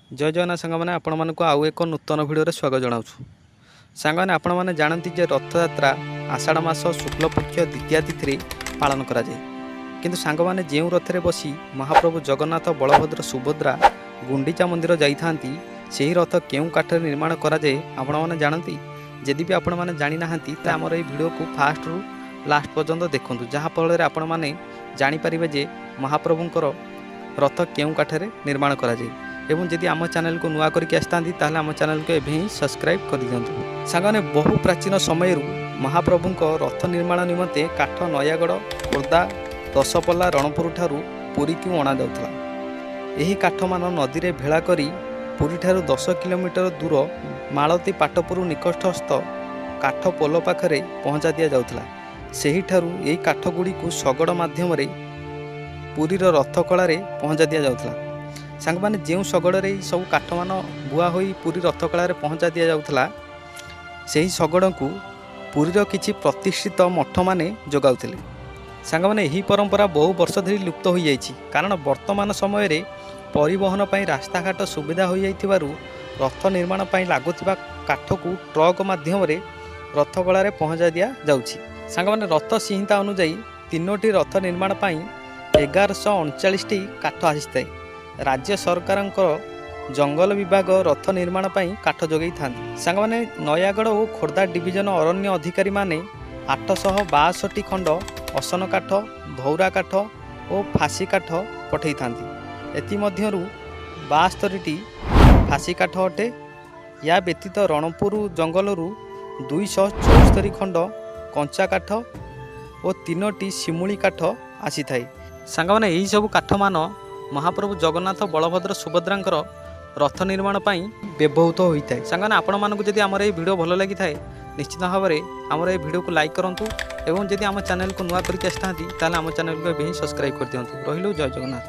ଜୟ ଜଗନ୍ନାଥ ସାଙ୍ଗମାନେ, ଆପଣମାନଙ୍କୁ ଆଉ ଏକ ନୂତନ ଭିଡ଼ିଓରେ ସ୍ୱାଗତ ଜଣାଉଛୁ। ସାଙ୍ଗମାନେ, ଆପଣମାନେ ଜାଣନ୍ତି ଯେ ରଥଯାତ୍ରା ଆଷାଢ଼ ମାସ ଶୁକ୍ଳପକ୍ଷ ଦ୍ୱିତୀୟା ତିଥିରେ ପାଳନ କରାଯାଏ। କିନ୍ତୁ ସାଙ୍ଗମାନେ, ଯେଉଁ ରଥରେ ବସି ମହାପ୍ରଭୁ ଜଗନ୍ନାଥ, ବଳଭଦ୍ର, ସୁଭଦ୍ରା ଗୁଣ୍ଡିଚା ମନ୍ଦିର ଯାଇଥାନ୍ତି, ସେହି ରଥ କେଉଁ କାଠରେ ନିର୍ମାଣ କରାଯାଏ, ଆପଣମାନେ ଜାଣନ୍ତି? ଯଦି ବି ଆପଣମାନେ ଜାଣିନାହାନ୍ତି, ତ ଆମର ଏହି ଭିଡ଼ିଓକୁ ଫାଷ୍ଟରୁ ଲାଷ୍ଟ ପର୍ଯ୍ୟନ୍ତ ଦେଖନ୍ତୁ, ଯାହାଫଳରେ ଆପଣମାନେ ଜାଣିପାରିବେ ଯେ ମହାପ୍ରଭୁଙ୍କର ରଥ କେଉଁ କାଠରେ ନିର୍ମାଣ କରାଯାଏ। ଏବଂ ଯଦି ଆମ ଚ୍ୟାନେଲକୁ ନୂଆ କରିକି ଆସିଥାନ୍ତି, ତାହେଲେ ଆମ ଚ୍ୟାନେଲକୁ ଏବେ ହିଁ ସବସ୍କ୍ରାଇବ୍ କରିଦିଅନ୍ତୁ। ସାଙ୍ଗମାନେ, ବହୁ ପ୍ରାଚୀନ ସମୟରୁ ମହାପ୍ରଭୁଙ୍କ ରଥ ନିର୍ମାଣ ନିମନ୍ତେ କାଠ ନୟାଗଡ଼, ଖୋର୍ଦ୍ଧା, ଦଶପଲ୍ଲା, ରଣପୁର ଠାରୁ ପୁରୀକୁ ଅଣାଯାଉଥିଲା। ଏହି କାଠମାନ ନଦୀରେ ଭେଳା କରି ପୁରୀଠାରୁ 10 କିଲୋମିଟର ଦୂର ମାଳତୀ ପାଟପୁର ନିକଟସ୍ଥ କାଠ ପୋଲ ପାଖରେ ପହଞ୍ଚା ଦିଆଯାଉଥିଲା। ସେହିଠାରୁ ଏହି କାଠଗୁଡ଼ିକୁ ଶଗଡ଼ ମାଧ୍ୟମରେ ପୁରୀର ରଥଖଳାରେ ପହଞ୍ଚା ଦିଆଯାଉଥିଲା। ସାଙ୍ଗମାନେ, ଯେଉଁ ଶଗଡ଼ରେ ଏହି ସବୁ କାଠମାନ ବୁହା ହୋଇ ପୁରୀ ରଥଖଳାରେ ପହଞ୍ଚା ଦିଆଯାଉଥିଲା, ସେହି ଶଗଡ଼କୁ ପୁରୀର କିଛି ପ୍ରତିଷ୍ଠିତ ମଠମାନେ ଯୋଗାଉଥିଲେ। ସାଙ୍ଗମାନେ, ଏହି ପରମ୍ପରା ବହୁ ବର୍ଷ ଧରି ଲୁପ୍ତ ହୋଇଯାଇଛି, କାରଣ ବର୍ତ୍ତମାନ ସମୟରେ ପରିବହନ ପାଇଁ ରାସ୍ତାଘାଟ ସୁବିଧା ହୋଇଯାଇଥିବାରୁ ରଥ ନିର୍ମାଣ ପାଇଁ ଲାଗୁଥିବା କାଠକୁ ଟ୍ରକ୍ ମାଧ୍ୟମରେ ରଥଖଳାରେ ପହଞ୍ଚା ଦିଆଯାଉଛି। ସାଙ୍ଗମାନେ, ରଥ ସଂହିତା ଅନୁଯାୟୀ ତିନୋଟି ରଥ ନିର୍ମାଣ ପାଇଁ 1139ଟି କାଠ ଆସିଥାଏ। ରାଜ୍ୟ ସରକାରଙ୍କର ଜଙ୍ଗଲ ବିଭାଗ ରଥ ନିର୍ମାଣ ପାଇଁ କାଠ ଯୋଗାଇଥାନ୍ତି। ସାଙ୍ଗମାନେ, ନୟାଗଡ଼ ଓ ଖୋର୍ଦ୍ଧା ଡିଭିଜନ ଅରଣ୍ୟ ଅଧିକାରୀମାନେ 862 ଖଣ୍ଡ ଅସନ କାଠ, ଧଉରା କାଠ ଓ ଫାଶୀ କାଠ ପଠାଇଥାନ୍ତି। ଏଥିମଧ୍ୟରୁ 72ଟି ଫାଶୀ କାଠ ଅଟେ। ୟା ବ୍ୟତୀତ ରଣପୁର ଜଙ୍ଗଲରୁ 274 ଖଣ୍ଡ କଞ୍ଚା କାଠ ଓ ତିନୋଟି ଶିମୁଳି କାଠ ଆସିଥାଏ। ସାଙ୍ଗମାନେ, ଏହିସବୁ କାଠମାନ ମହାପ୍ରଭୁ ଜଗନ୍ନାଥ, ବଳଭଦ୍ର, ସୁଭଦ୍ରାଙ୍କର ରଥ ନିର୍ମାଣ ପାଇଁ ବ୍ୟବହୃତ ହୋଇଥାଏ। ସାଙ୍ଗମାନେ, ଆପଣମାନଙ୍କୁ ଯଦି ଆମର ଏହି ଭିଡ଼ିଓ ଭଲ ଲାଗିଥାଏ, ନିଶ୍ଚିତ ଭାବରେ ଆମର ଏହି ଭିଡ଼ିଓକୁ ଲାଇକ୍ କରନ୍ତୁ ଏବଂ ଯଦି ଆମ ଚ୍ୟାନେଲକୁ ନୂଆ କରିକି ଆସିଥାନ୍ତି, ତାହେଲେ ଆମ ଚ୍ୟାନେଲକୁ ଏବେ ହିଁ ସବସ୍କ୍ରାଇବ୍ କରିଦିଅନ୍ତୁ। ରହିଲୁ, ଜୟ ଜଗନ୍ନାଥ।